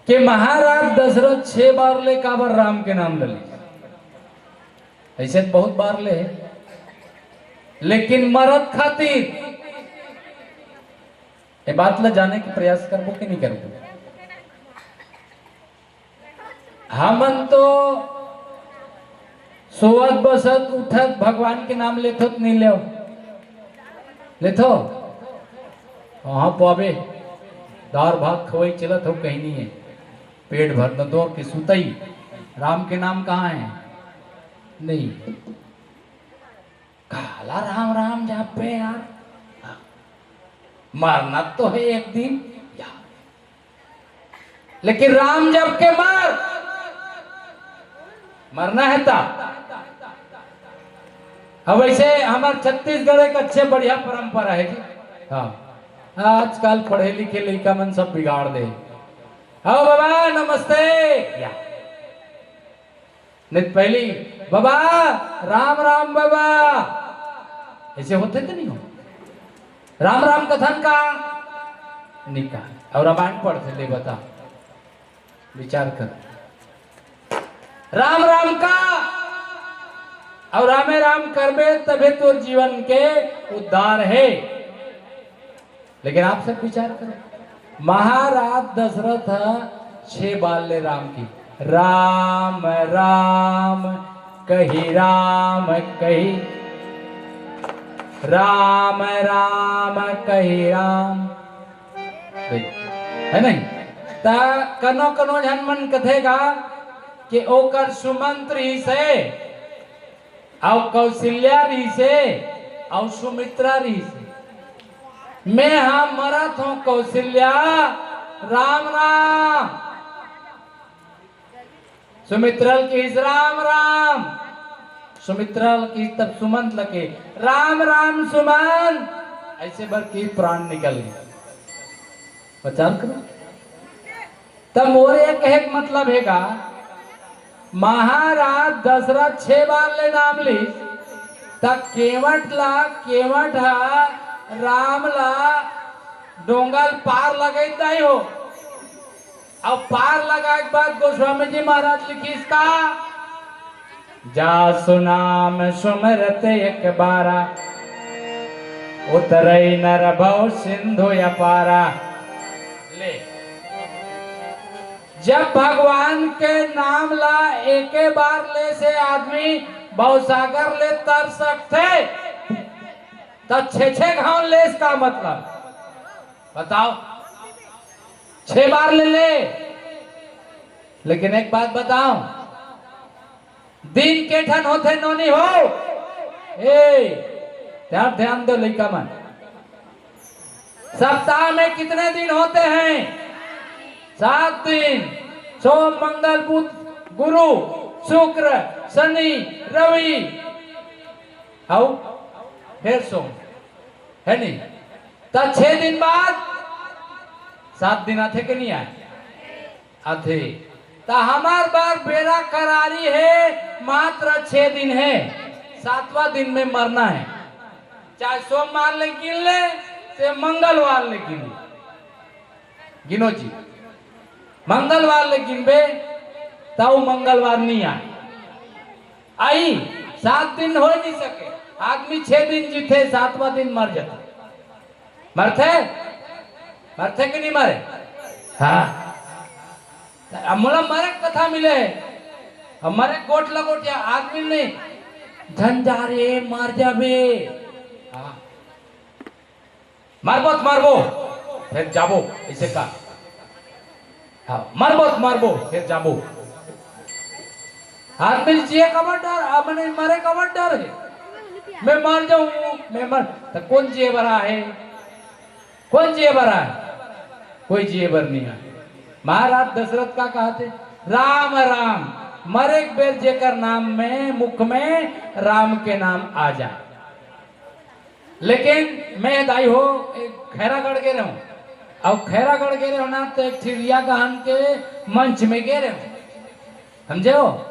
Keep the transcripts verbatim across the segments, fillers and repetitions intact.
कि महाराज दशरथ छह बार ले काबर राम के नाम ले लिस। अइसे त बहुत बार ले हे, लेकिन मरत खातिर ए बात ला जाने के प्रयास करबो कि नहीं करबो? हमन तो सोवत बसत उठत भगवान के नाम लेथो त नहीं लेव? लेथो? कहाँ पाबे? दार भात खवई चलत हो कहीं नहीं है। पेट भर न दो कि सुतई। राम के नाम कहाँ है? नहीं। काला राम राम जापे यार। हाँ। मरना तो है एक दिन यार। लेकिन राम जप के मर, मरना है ता। अब ऐसे हमार छत्तीसगढ़ एक अच्छे बढ़िया परंपरा है जी। हाँ, आजकल पढ़े लिखे लइका मन सब बिगाड़ दे। आओ बाबा, नमस्ते। या। नहीं तो पहली, "बाबा, राम राम बाबा।" ऐसे होथे त नहीं हो? राम राम कथन का? नहीं का। अउ रामायण पढ़थे, ले बता, विचार कर। राम राम का, अउ रामे राम करबे तभे तोर जीवन के उद्धार है। लेकिन आप सब विचार करो, महाराज दशरथ ह छह बार ले राम की, "राम राम कही, राम कही, राम राम कही राम।" देख, है नहीं? त कनो कनो झन मन कथेगा कि ओकर सुमंत रहिसे, अउ कौशल्या रहिसे, अउ सुमित्रा रहिसे। मैं हा मरत हूँ कौशल्या, राम राम। सुमित्रा ल किहिस, "राम राम।" सुमित्रा ल किहिस, तब सुमंत ल किहिस, "राम राम सुमंत।" ऐसे बर के प्राण निकल गए। विचार करो। तब मोर ये कहे के मतलब हे का, महाराज दशरथ छह बार ले नाम लिस, त केवट ला, केवट हा राम ला डोंगल पार लगई दाई हो। अब पार लगाए के बाद गोस्वामी जी महाराज लिखिस का, "जासु नाम सुमिरत एक बारा, उतरई नर भव सिंधु अपारा।" ले, जब भगवान के नाम ला एके बार ले से आदमी भवसागर ले तर सकथे, त छे छे घाव लेस का मतलब? बताओ, छह बार ले ले। लेकिन एक बात बताओ, दिन के ठन होथे नोनी हो? ए, ध्यान, ध्यान दो लइका मन। सप्ताह में कितने दिन होते हैं? सात दिन। सोम, मंगल, बुध, गुरु, शुक्र, शनि, रवि, अउ फिर सोम, है नहीं? त छह दिन बाद सात दिन आथे के नहीं आए? आथे। त हमर बर बेरा करारी हे, मात्र छह दिन हे, सातवां दिन में मरना हे। चाहे सोमवार ले गिन ले, से मंगलवार ले गिन ले। गिनो जी, मंगलवार ले गिनबे, त उ मंगलवार नहीं आए। आई, सात दिन हो नहीं सके, आदमी छह दिन जीथे, सातवां दिन मर जाथे। मरथे? मरथे कि नहीं मरे? हाँ। अब मोला मरे के कथा मिले हे। अब मरे गोठ लगोट या आदमी नहीं। झन जा रे, मर जाबे। हाँ। मरबो त मरबो, फिर जाबो, ऐसे का। हाँ, मरबो त मरबो, फिर जाबो। आदमी जिए का बड़ डर, अब नहीं मरे का बड़ डर है। मैं मर जाऊं, मैं मर, त कौन जिए बर आहे? कौन जिए बर आहे? कोई जिए बर नहीं आहे। महाराज दशरथ का कहते, "राम राम, मरे के बेर जेकर नाम में, मुख में राम के नाम आ जाए।" लेकिन मैं दाई हो, एक खैरागढ़ गे रहूं, अउ खैरागढ़ गे रहूं ना, तो एक ठिरिया गहन के मंच में गे रहूं, समझे हो?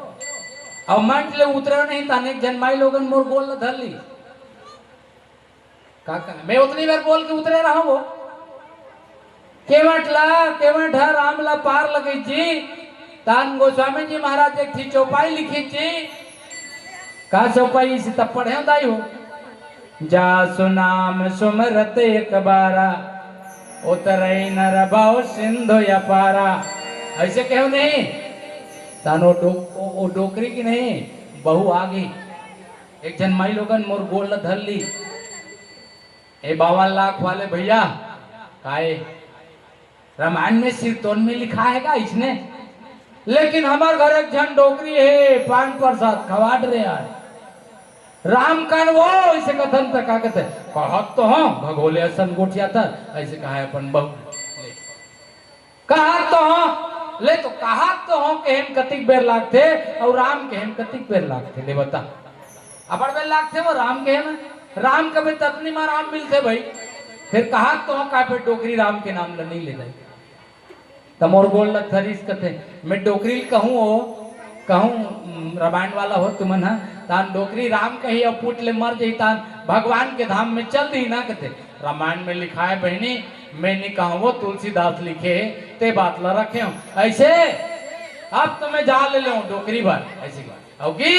अउ मंच ले उतरे नहीं, ताने एक जन माई लोगन मोर गोल ल धर ली। मैं उतनी बेर बोल के उतरे रहा वो। केवट ला, केवट ह राम ला पार लगे जी। तान गोस्वामी जी महाराज एक ठी चौपाई लिखी जी। का चौपाई इसे तब पढ़े हो दाई हो? जा सुनाम सुमरत एक बारा, उतरई नर भव सिंधु अपारा। ऐसे कहो नहीं। तान वो डो-, वो, वो डोकरी की नहीं, बहू आ गई। एक जन माई लोगन मोर गोड़ ला धर ली। ए बावन लाख वाले भैया, काए रामायण में सिरतोन में लिखा है का इसने? लेकिन हमर घर एक झन डोकरी है, पान प्रसाद खवाट रे यार। राम कान वो इसे कथन तक का कहते, कहत तो हो भगोले असन गोठिया तर, ऐसे कहा है अपन बहू। कहा तो हो, ले तो कहा तो हो के हम कतिक बेर लागथे और राम के हम कतिक बेर लागथे, ले बता। अबड़ बेर लागथे वो राम के हम, राम कबे ततनी मा राम मिलथे भाई। फिर कहा तो हो का फिर डोकरी राम के नाम ल नहीं ले जाए। त मोर गोड़ ल धरिस कथे, मैं डोकरी ल कहूँ ओ, कहूँ, उम, रामायण वाला हो तुमन ह, तान डोकरी राम कही अउ पूत ले मर जही, तान भगवान के धाम में चल दी ना कथे। रामायण में लिखा है बहनी, मैं नहीं कहूँ, वो तुलसीदास लिखे है, ते बात ला रखे हो। ऐसे अब तो मैं जा ले ले हूँ डोकरी भर, ऐसी बात। अउ की,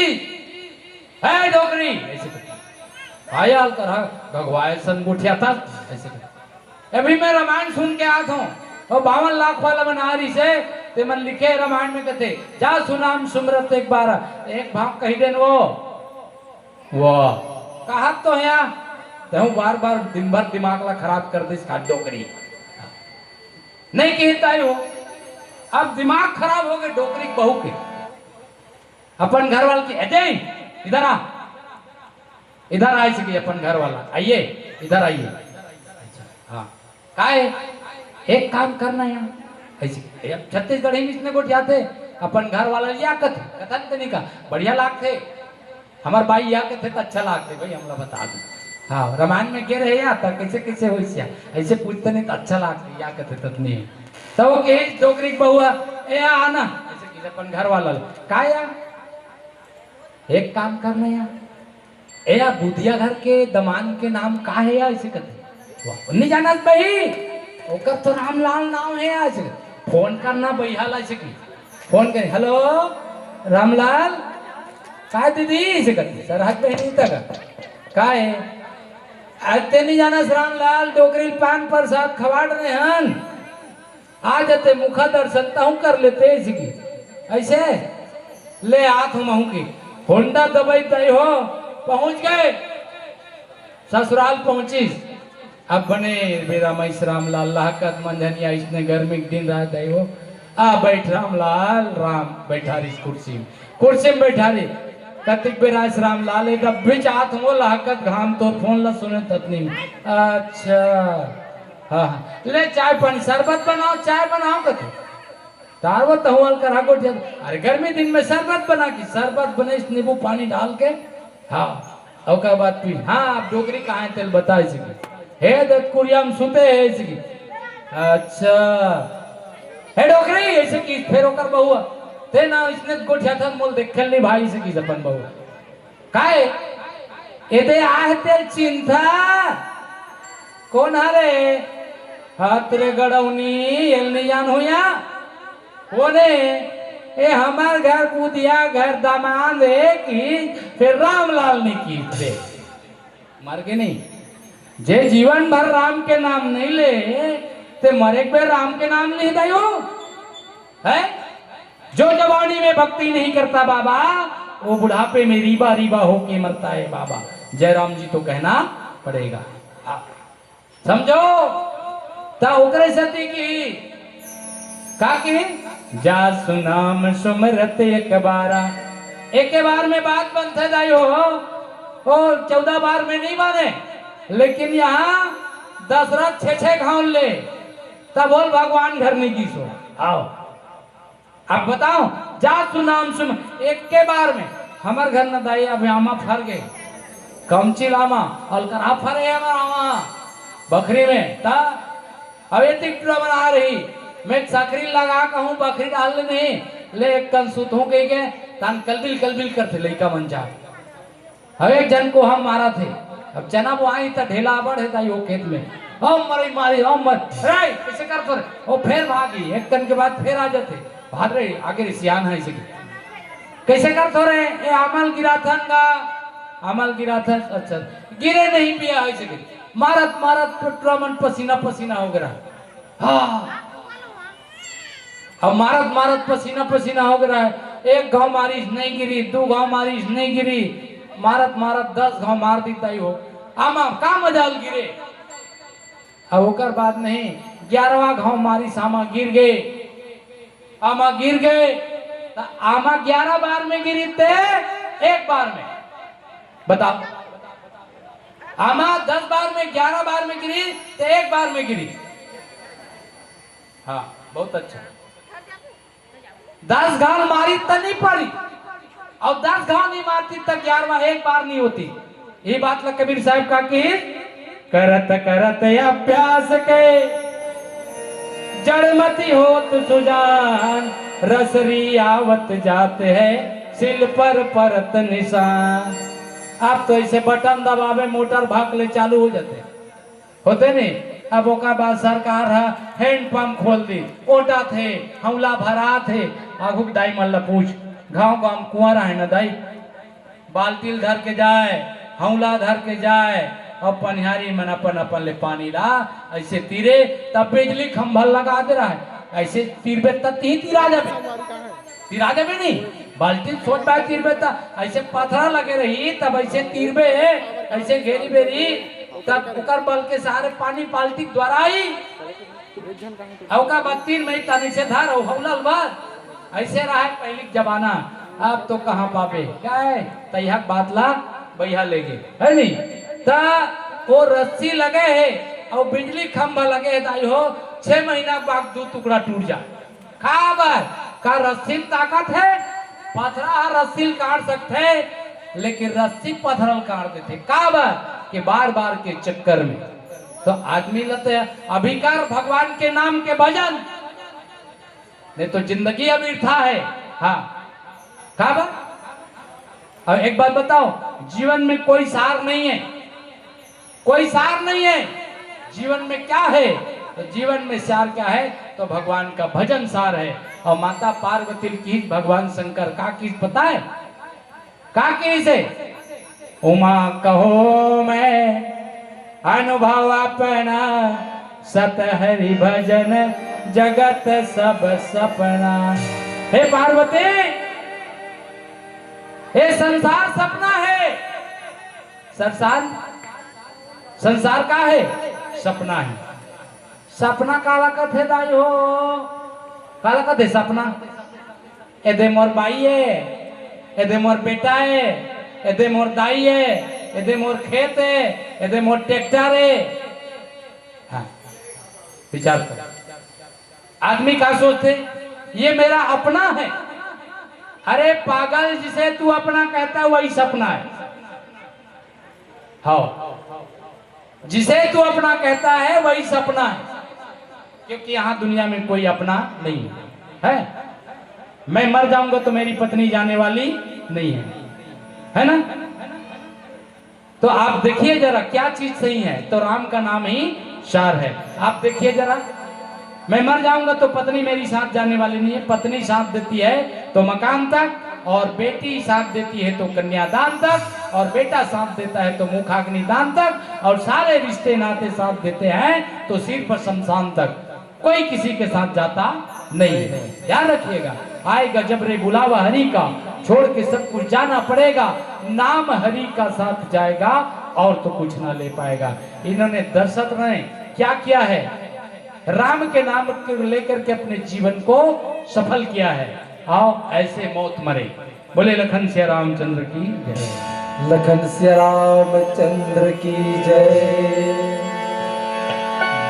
"हे डोकरी," ऐसे करके। "आयाल तरह भगवाए सन गोठिया था," ऐसे करके। अभी मैं रामायण सुन के आत हूँ, और बावन लाख वाला मन आ रही से, ते मन लिखे रामायण में कहते, "जा सुनाम सुमरत एक बार," एक भाग कही देन वो, वो कहा तो है, तेहू बार बार दिन भर दिमाग ला खराब कर दिस का डोकरी। नहीं कहता हो, अब दिमाग खराब हो गए डोकरी बहू के। अपन घर वाला की, "अजय, इधर आ, इधर आ," इसकी अपन घर वाला, "आइए, इधर आइए।" अच्छा, हाँ, काय? एक काम करना यार, ऐसे, ए, छत्तीसगढ़ी में इसने गोठियाथे, अपन घर वाला लिया कथ, कथन तनी का, बढ़िया लागथे। हमर बाई या कथे त अच्छा लागथे भाई, हमला बता दे। हाँ, रामायण में के रहे या त कैसे कैसे होइस या, ऐसे पूछते नहीं त अच्छा लागथे, या कथे ततनी। तो वो कहे डोकरी के बहुआ, "ए आ, आना," ऐसे कि अपन घर वाला ले, "का या?" "एक काम करना या, ए आ बुधिया घर के दमान के नाम का है या?" ऐसे कथे। "वो नहीं जाना भाई, ओकर तो रामलाल नाम है या," ऐसे। फोन करना भैया ला ऐसे की। फोन करे, "हेलो, रामलाल, का दीदी?" से करती, "सर, हाथ पहनी तक का है?" "आज ते नहीं जाना, रामलाल, डोकरी पान प्रसाद खवाड़ रहे हन, आ जाते मुखा दर्शन तहूँ कर लेते," इसकी। ऐसे ले आत हूँ महू की। होंडा दबाई तय हो, पहुँच गए। ससुराल पहुंचिस। अब बने बेरा में इस रामलाल लहकत मंझनिया इसने गर्मी के दिन रहा दई हो। आ बैठ रामलाल, राम बैठा रही कुर्सी में, कुर्सी में बैठा रही। कतिक बेरा इस रामलाल एक अब बीच आत हो लहकत घाम तो फोन ला सुने ततनी में। अच्छा, हाँ, हाँ। "ले चाय पानी, शरबत बनाओ, चाय बनाओ," कथे। तार वो तहुआल कर हागो ठिया। अरे गर्मी दिन में शरबत बना की, शरबत बने इस नींबू पानी डाल के। हाँ, ओकर बाद पी। हाँ, आप डोकरी कहाँ है तेल बता इसी की। "हे दतकुरिया में सुते है इसी की।" "अच्छा। हे डोकरी," ऐसे की, फिर ओकर बहुआ। "ते ना इसने गोठिया था मोल देखे नहीं भाई," इसी की अपन बहुआ। "काय? एदे आह तेल चिंता? कौन हरे?" "हाथ रे गड़ौनी, एल नहीं जान हुआ।" "कोने?" "ए हमार घर बुधिया घर दामाद है कि फिर रामलाल ने की थे।" मर के नहीं। जे जीवन भर राम के नाम नहीं ले, ते मरे के बेर राम के नाम नहीं दयो। है? जो जवानी में भक्ति नहीं करता बाबा, वो बुढ़ापे में रीबा रीबा होके मरता है बाबा। जयराम जी तो कहना पड़ेगा। हाँ। समझो? त ओकरे सेती की का की? "जा सुनाम सुमरत एक बारा।" एक बार में बात बनथे दाई हो, ओ चौदह बार में नहीं बने, लेकिन यहाँ दशरथ छे छे घाव ले, तब बोल भगवान घर नहीं गिसो। आओ। अब बताओ, जा सुनाम सुम, एक के बार में हमर घर न दाई अब आमा फर गए, कमची लामा, अलकरहा फरे हमर आमा बखरी में, ता अब एतिक टूरा बना रही, मैं सकरी लगा कहूँ बखरी डाल ले नहीं, ले एक कन सुतहूँ कह के, तान कलबिल कलबिल करथे लइका मन जा। अब एक जन को हम मारा थे, अब चना बोआही त ढेला अबड़ हे दाई हो खेत में। हम मरई मारी, हम मर, रे, कइसे करथो रे? वो फेर भागी, एक कन के बाद फेर आ जाथे। भाग रे, आगे रे सियान हे इसे। कइसे करथो रे? ए आमा ल गिराथन गा, आमा ल गिराथन, अच्छा, गिरे नहीं पिया हे इसे। मारत, मारत टुरा मन पसीना, पसीना हो गे। हाँ। अब मारत मारत पसीना पसीना हो गे हे। एक घाव मारिस नहीं गिरी, दू घाव मारिस नहीं गिरी, मारत मारत दस घाव मार दिस दाई हो। आमा का मजाल गिरे। अब ओकर बाद नहीं, ग्यारहवाँ घाव मारिस, आमा गिर गे। आमा गिर गे। त आमा ग्यारह बार में गिरी ते एक बार में। बताओ, आमा दस बार में, ग्यारह बार में गिरी ते एक बार में गिरी। हाँ, बहुत अच्छा। दस घाव मारिस त नहीं पड़ी, अउ दस घाव नहीं मारतिस त ग्यारहवाँ एक बार नहीं होतिस। ये बात ला कबीर साहब का कि करत करत अभ्यास के जड़मति होत सुजान, रसरी आवत जात हे सिल पर परत निसान। अब तो ऐसे बटन दबावे, मोटर भाग ले चालू हो जाथे। होथे नहीं। अब ओकर बाद सरकार ह हैंडपंप खोल दिस, ओटाथे, हौला भराथे। आघू के दाई मन ला पूछ, गाँव गाँव म कुआँ हे ना दाई, बाल्टी ल धर के जाए, हौला धर के जाए, अउ पनिहारी मन अपन अपन ले पानी ला ऐसे तीरे, तब बिजली खंभा लगा दे रहा है। ऐसे तीरबे तब तिही तीरा जाबे। तिरा जाबे नहीं, बाल्टी ल सोझ बाय तीरबे त ऐसे पथरा लगे रही, तब ऐसे तीरबे, ऐसे घेरी बेरी, तब ओकर बल के सहारे पानी बाल्टी के द्वारा ही। अउ का बात तीर में तनी से धर अउ हौला ल भर, ऐसे रहा है पहली के जमाना। अब तो कहाँ पाबे, का है? तैहा के बात ला बइहा ले गे, है नहीं? त वो रस्सी लगे हे अउ बिजली खंभा लगे हे दाई हो, छह महीना के बाद दू टुकड़ा टूट जा। काबर? का रस्सी म ताकत हे? पथरा ह रस्सी ल काट सकथे, लेकिन रस्सी पथरा ल काट देथे। काबर? कि बार बार के चक्कर में। तो आदमी ल तो अभी कर भगवान के नाम के भजन, नहीं तो जिंदगी अभी था है। हाँ, काबर? और एक बात बताओ, जीवन में कोई सार नहीं है, कोई सार नहीं है। जीवन में क्या है? तो जीवन में सार क्या है? तो भगवान का भजन सार है। और माता पार्वती ल किहिस भगवान शंकर, का किहिस पता है? का किहिस हे? उमा कहो मैं अनुभव अपना, सत हरि भजन जगत सब सपना। हे पार्वती, हे संसार सपना है। संसार, संसार का है? सपना है। सपना काला कथे दाई हो? काला कथे सपना? एदे मोर बाई है, एदे मोर बेटा है, एदे मोर दाई है, एदे मोर खेत है, एदे मोर ट्रैक्टर है। हाँ, विचार कर। आदमी का सोचथे, ये मेरा अपना है। अरे पागल, जिसे तू अपना कहता है, वही सपना है। हाँ, जिसे तू अपना कहता है, वही सपना है, क्योंकि यहाँ दुनिया में कोई अपना नहीं है। मैं मर जाऊंगा तो मेरी पत्नी जाने वाली नहीं है, है ना? तो आप देखिए जरा, क्या चीज सही है। तो राम का नाम ही सार है। आप देखिए जरा, मैं मर जाऊंगा तो पत्नी मेरी साथ जाने वाली नहीं है। पत्नी साथ देती है तो मकान तक, और बेटी साथ देती है तो कन्यादान तक, और बेटा साथ देता है तो मुखाग्नि दान तक, और सारे रिश्ते नाते साथ देते हैं तो सिर्फ शमशान तक। कोई किसी के साथ जाता नहीं है। ध्यान रखिएगा, आएगा जब रे बुलावा हरि का, छोड़ के सब कुछ जाना पड़ेगा। नाम हरि का साथ जाएगा और तो कुछ ना ले पाएगा। इन्होंने दशरथ ने क्या किया है? राम के नाम को लेकर के अपने जीवन को सफल किया है। आओ, ऐसे मौत मरे। बोले लखन सिया रामचंद्र की जय। लखन सिया रामचंद्र की जय।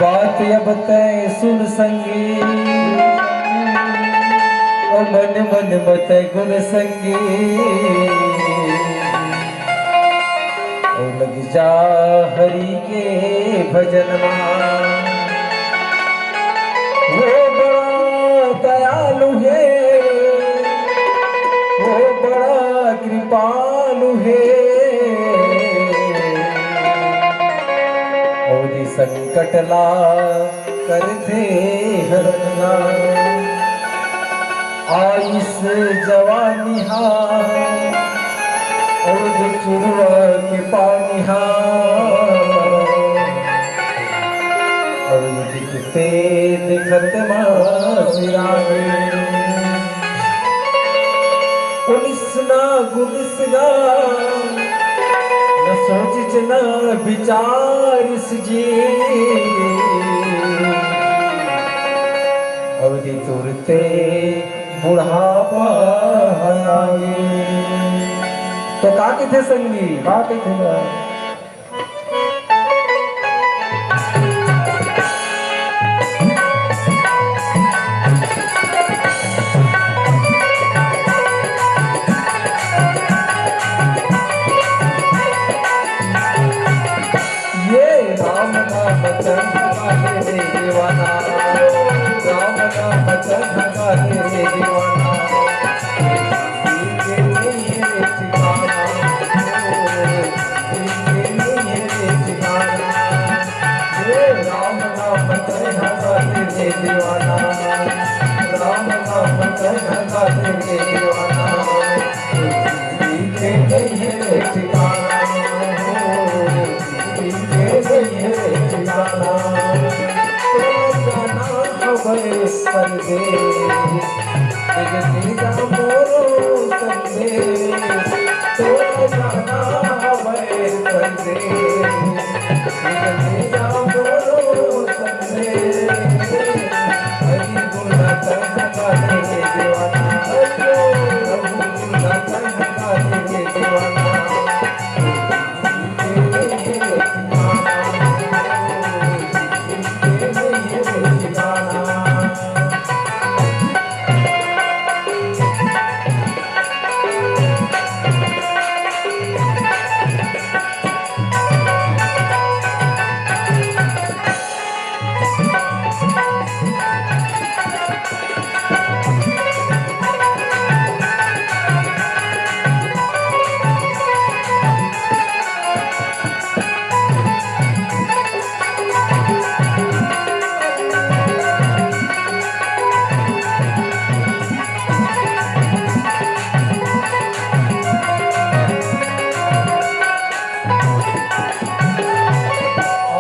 बात अब तय सुन संगी, ओ मन मन मत गुण संगी, ओ लग जा हरि के भजन मा। वो बड़ा दयालु है, वो बड़ा कृपालु है। अवधी संकट ला करथे हरना, आयुष जवानी हा, अवधी चुरवा के पानी हा, अवधी दिखते दिखत मासी रानी। पुलिस ना गुलिस ना, न सोचिस न विचारिस जी, अवधी तुरते बुढ़ापा आगे। तो का कहिथे संगी? का कहिथे? ये राम नाम चढ़ा रे दीवाना, राम नाम चढ़ा रे दीवाना।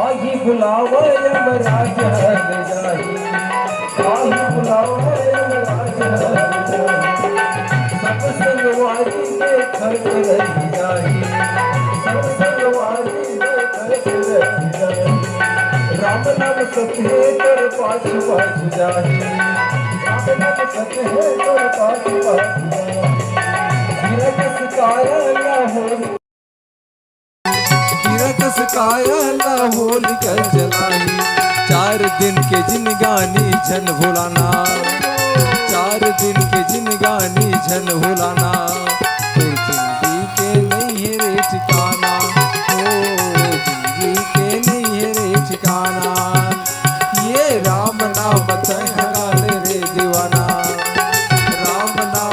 आही बुलावा यमराज हर जाही, आही बुलावा यमराज हर जाही। सब संगवारी देखत रहि जाही, सब संगवारी देखत रहि जाही। राम नाम सत्य हे तोर पाछू पाछू जाही, राम नाम सत्य हे तोर पाछू पाछू जाही। हीरा कस काया ला होरी, हीरा कस काया ला होरी कर जलाही। चार दिन के जिनगानी झन भुलाना, चार दिन के जिनगानी झन भुलाना। तोर जिंदगी के नइ हे रे ठिकाना, ओ जिंदगी के नइ हे रे ठिकाना। ये राम नाम तैं हगा ले रे दीवाना, राम नाम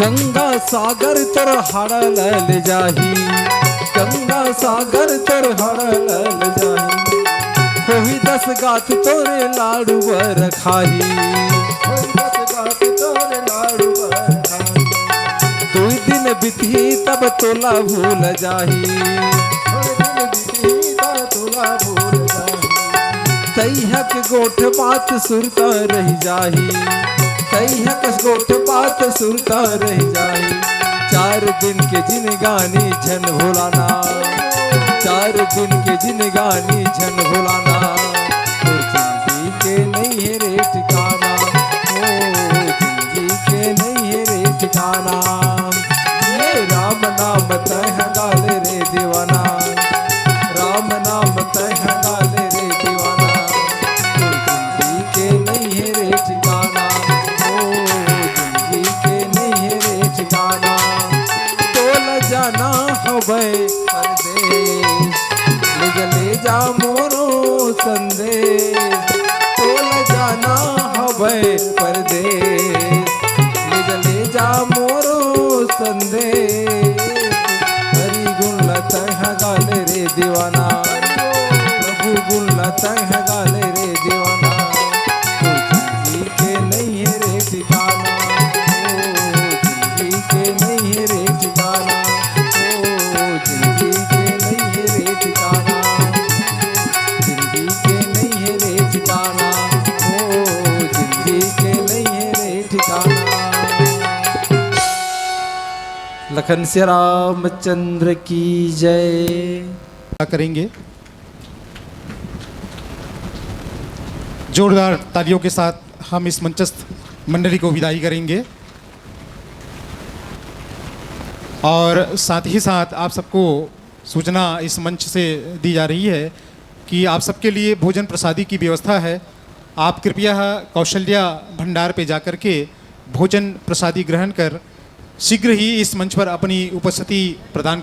गंगा सागर तोर हाड़ा ल ले जाही, गंगा सागर तोर हाड़ा ल ले जाही। होही दस गात तोरे लाड़ू बर खाही, होही दस गात तोरे लाड़ू बर खाही। दुई दिन बितही तब तोला भूल जाही, दुई दिन बितही तब तोला भूल जाही। तैहक गोठ बात सुरता रहि जाही, तैहक गोठ बात सुरता रहि जाही। चार दिन के जिनगानी झन भुलाना, चार दिन के जिनगानी झन भुलाना। तोर जिंदगी के नइ हे रे ठिकाना, ओ जिंदगी के नइ हे रे ठिकाना। ये राम नाम तैं ह गा ले रे दीवाना, राम नाम तैं ह गा ले रे दीवाना। तोर जिंदगी के नइ हे रे ठिकाना, ओ जिंदगी के नइ हे रे ठिकाना। तोला जाना हवय परदेस, ले जा, ले जा मोरो संदेस। तोला जाना हवय परदेस, ले जा, ले जा मोरो संदेस। हरि गुण ला तैं ह गा ले रे दीवाना, प्रभु गुण ला तैं ह गा ले रे दीवाना। तोर जिंदगी के नइ हे रे ठिकाना, ओ जिंदगी के नइ हे रे ठिकाना, ओ जिंदगी के नइ हे रे ठिकाना, जिंदगी के नइ हे रे ठिकाना, ओ जिंदगी के नइ हे रे ठिकाना। लखन सिया रामचंद्र की जय। करेंगे। जोरदार तालियों के साथ हम इस मंचस्थ मंडली को विदाई करेंगे। और साथ ही साथ आप सबको सूचना इस मंच से दी जा रही है कि आप सबके लिए भोजन प्रसादी की व्यवस्था है। आप कृपया कौशल्या भंडार पे जाकर के भोजन प्रसादी ग्रहण कर शीघ्र ही इस मंच पर अपनी उपस्थिति प्रदान